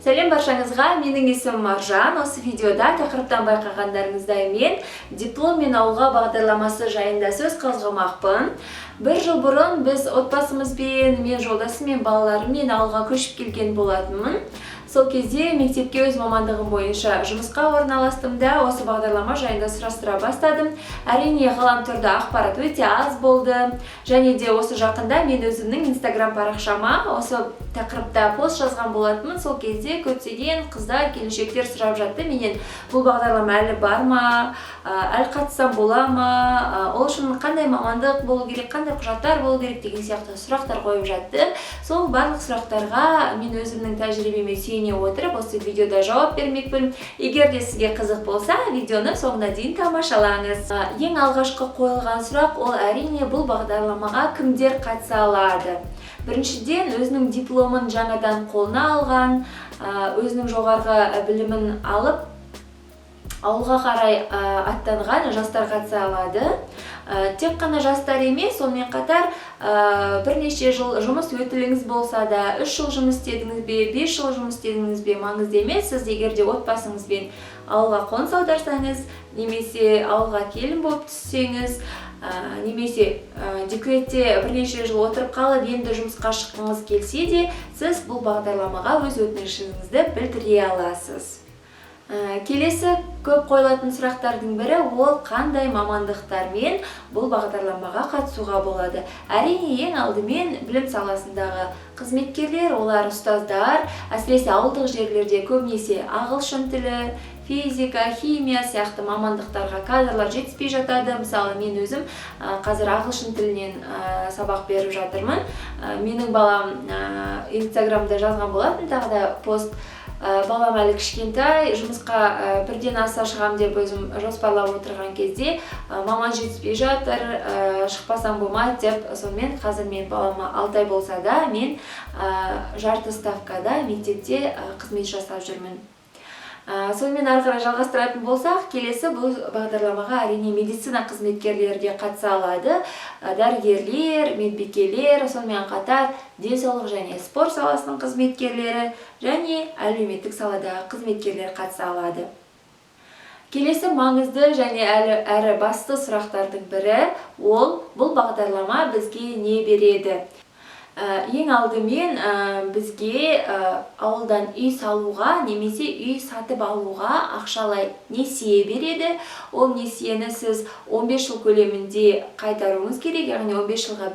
Сәлем баршаңызға, менің есімім Маржан. Осы видеода тақырыптан байқағандарыңыздай, мен «Дипломмен ауылға» бағдарламасы жайында сөз қозғамақпын. Бір жыл бұрын біз отбасымызбен, мен жолдасыммен, балаларыммен ауылға көшіп келген болатынмын. Сол кезде мектепке өз мамандығым бойынша жұмысқа орналастым да, осы бағдарлама жайында сұрастыра бастадым. Әрине, ғаламторда ақпарат өте аз болды. Және де осы жақында мен өзімнің Инстаграм парақшама осы тақырыпта пост жазған болатынмын. Сол кезде көптеген қыздар, келіншектер сұрап жатты менен: бұл бағдарлама әлі бар ма, әлі қатыссам бола ма, ол үшін қандай мамандық болу керек, қандай құжаттар болу керек деген сияқты сұрақтар қойып жатты. Сол барлық сұрақтарға мен өзімнің тәжірибеме сүйене отырып, осы видеода жауап бермекпін. Егер де сізге қызық болса, видеоны соңына дейін тамашалаңыз. Ең алғашқы қойылған сұрақ ол, әрине, бұл бағдарламаға кімдер қатыса алады? Біріншіден, өзінің дипломын жаңадан қолына алған, өзінің жоғарғы білімін алып, ауылға қарай аттанған жастар қатыса алады. Тек қана жастар емес, сонымен қатар бірнеше жыл жұмыс өтіліңіз болса да, 3 жыл жұмыс істедіңіз бе, 5 жыл жұмыс істедіңіз бе, маңызды емес. Сіз егер де отбасыңызбен ауылға қоныс аударсаңыз немесе ауылға келін болып түссеңіз, немесе декретте бірнеше жыл отырып қалып, енді жұмысқа шыққыңыз келсе де, сіз бұл бағдарламаға өз өтінішіңізді білдіре аласыз. Келесі көп қойылатын сұрақтардың бірі ол: қандай мамандықтармен бұл бағдарламаға қатысуға болады? Әрине, ең алдымен білім саласындағы қызметкерлер, олар ұстаздар. Әсіресе ауылдық жерлерде көбінесе ағылшын тілі, физика, химия сияқты мамандықтарға кадрлар жетіспей жатады. Мысалы, мен өзім қазір ағылшын тілінен сабақ беріп жатырмын. Менің балам Инстаграмда жазған болатын тағы да пост: балам әлі кішкентай, жұмысқа бірден аса шығам деп өзім жоспарлап отырған кезде, маман жетіспей жатыр, шықпасам болмайды деп. Сонымен қазір мен балама 6 ай болса да, мен жарты ставкада мектепте қызмет жасап жүрмін. Сонымен ары қарай жалғастыратын болсақ, келесі бұл бағдарламаға, әрине, медицина қызметкерлері де қатыса алады. Дәрігерлер, медбикелер, сонымен қатар денсаулық және спорт саласының қызметкерлері және әлеуметтік саладағы қызметкерлер қатыса алады. Келесі маңызды және әрі басты сұрақтардың бірі ол: бұл бағдарлама бізге не береді? Ең алдымен бізге ауылдан үй салуға немесе үй сатып алуға ақшалай несие береді. Ол несиені сіз 15 жыл көлемінде қайтаруыңыз керек, яғни 15 жылға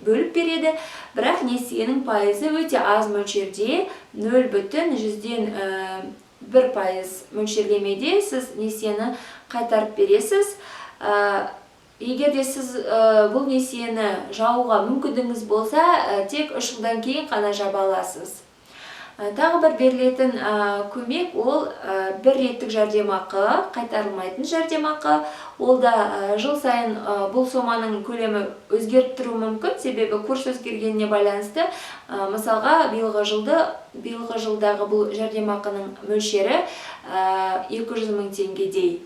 бөліп береді. Бірақ несиенің пайызы өте аз мөлшерде, 0,1% мөлшерлемеде сіз несиені қайтарып бересіз. Егер де сіз бұл несиені жабуға мүмкіндігіңіз болса, тек 3 жылдан кейін ғана жаба аласыз. Тағы бір берілетін көмек ол бір реттік жәрдемақы, қайтарылмайтын жәрдемақы. Ол да жыл сайын бұл соманың көлемі өзгеріп тұруы мүмкін, себебі курс өзгергеніне байланысты. Мысалға, биылғы жылдағы бұл жәрдемақының мөлшері 200 мың теңгедей.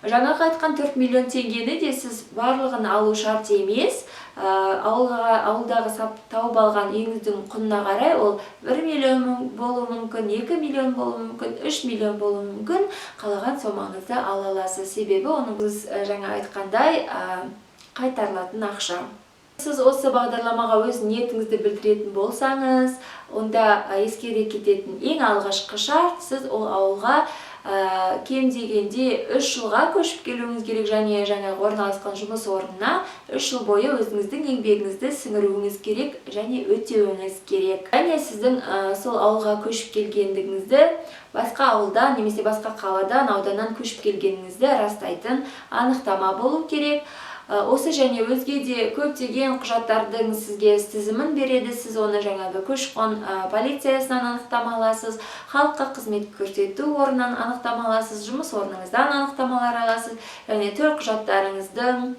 Жаңағы айтқан 4 миллион теңгені де сіз барлығын алу шарт емес. Ауылдағы тауып алған үйіңіздің құнына қарай ол 1 миллион болуы мүмкін, 2 миллион болуы мүмкін, 3 миллион болуы мүмкін. Қалаған сомаңызды ала аласыз, себебі оның біз жаңа айтқандай қайтарылатын ақша. Сіз осы бағдарламаға өз ниетіңізді білдіретін болсаңыз, онда ескере кететін ең алғашқы шарт: сіз ол ауылға кем дегенде 3 жылға көшіп келуіңіз керек және жаңағы орналасқан жұмыс орнына 3 жыл бойы өзіңіздің еңбегіңізді сіңіруіңіз керек және өтеуіңіз керек. Және сіздің сол ауылға көшіп келгендігіңізді, басқа ауылдан немесе басқа қаладан, ауданнан көшіп келгеніңізді растайтын анықтама болу керек. Осы және өзге де көптеген құжаттардың сізге тізімін береді. Сіз оны жаңағы көші-қон полициясынан анықтама аласыз, халыққа қызмет көрсету орнынан анықтама аласыз, жұмыс орныңыздан анықтамалар аласыз және төлқұжаттарыңыздың,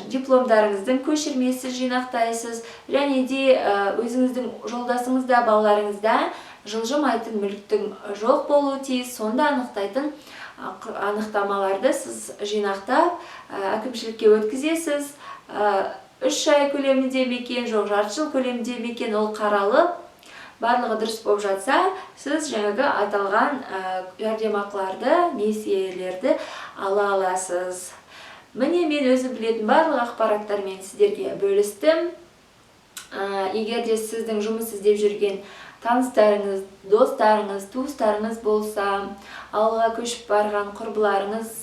дипломдарыңыздың көшірмесін жинақтайсыз. Және де өзіңіздің жолдасыңызда, балаларыңызда жылжымайтын мүліктің жоқ болуы тиіс. Сонда анықтайтын анықтамаларды сіз жинақтап, әкімшілікке өткізесіз. 3 ай көлемінде ме екен, жоқ, жарты жыл көлемінде ме екен, ол қаралып, Барлығы дұрыс болып жатса, сіз жаңағы аталған жәрдемақыларды, несиелерді ала аласыз. Міне, мен өзім білетін барлық ақпараттармен сіздерге бөлістім. Егер де сіздің жұмыс іздеп жүрген таныстарыңыз, достарыңыз, туыстарыңыз болса, ауылға көшіп барған құрбыларыңыз,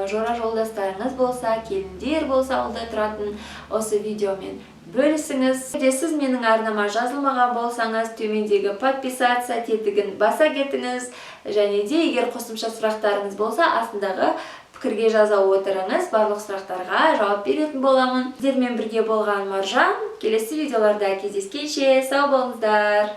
жора жолдастарыңыз болса, келіндер болса ауылда тұратын, осы видеомен бөлісіңіз. Егер сіз менің арнама жазылмаған болсаңыз, төмендегі подписаться тетігін баса кетіңіз. Және де егер қосымша сұрақтарыңыз болса, астындағы пікірге жаза отырыңыз, барлық сұрақтарға жауап беретін боламын. Сіздермен бірге болған Маржан. Келесі видеоларда кездескенше, сау болыңыздар.